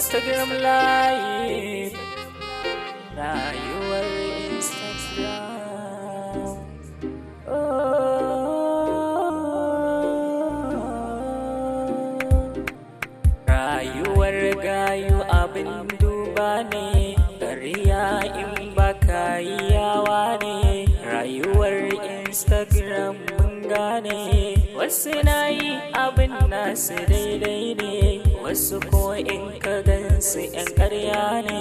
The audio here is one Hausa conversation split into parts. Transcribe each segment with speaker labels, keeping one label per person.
Speaker 1: Instagram Live. Rayuwar Instagram. Oh. Rayuwar gayu abin duba ne, ƙarya in baka yi yawa ne. Rayuwar Instagram mun gane, wasu na yi abin nasu daidai ne, wasu ko in ka gansu 'yan ƙarya ne.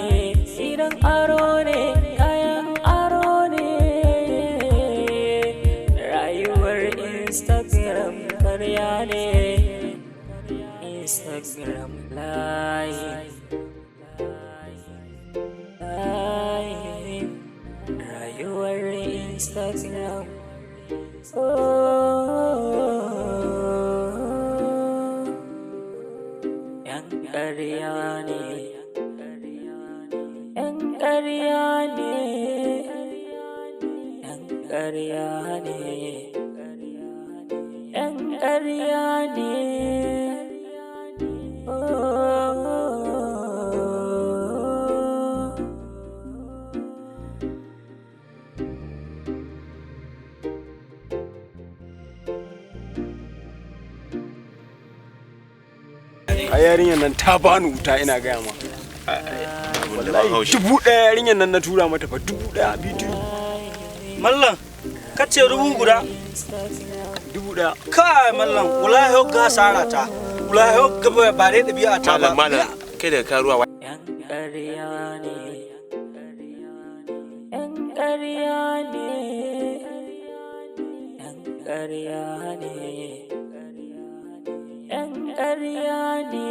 Speaker 1: Idan aro ne, kayan aro ne. Rayuwar Instagram ƙarya ne. Instagram Live. Live. Rayuwar Instagram. Oh. 'Yan ƙarya ne. 'Yan ƙarya ne. 'Yan ƙarya ne. 'Yan ƙarya ne. Oh.
Speaker 2: A yarinyar nan ta bani wuta, ina gaya ma. Wallahi 1000 yarinyar nan na tura mata fa, 1000 bidiyo.
Speaker 3: Mallan, kace rubu guda?
Speaker 2: 1000.
Speaker 3: Kai mallan, wallahi yau ga sara ta. Wallahi yau ga ba dai dabi'a ta ba.
Speaker 4: Malam, malam, kai daga karuwa.
Speaker 1: 'Yan ƙarya ne. 'Yan ƙarya ne. 'Yan ƙarya ne. 'Yan ƙarya ne.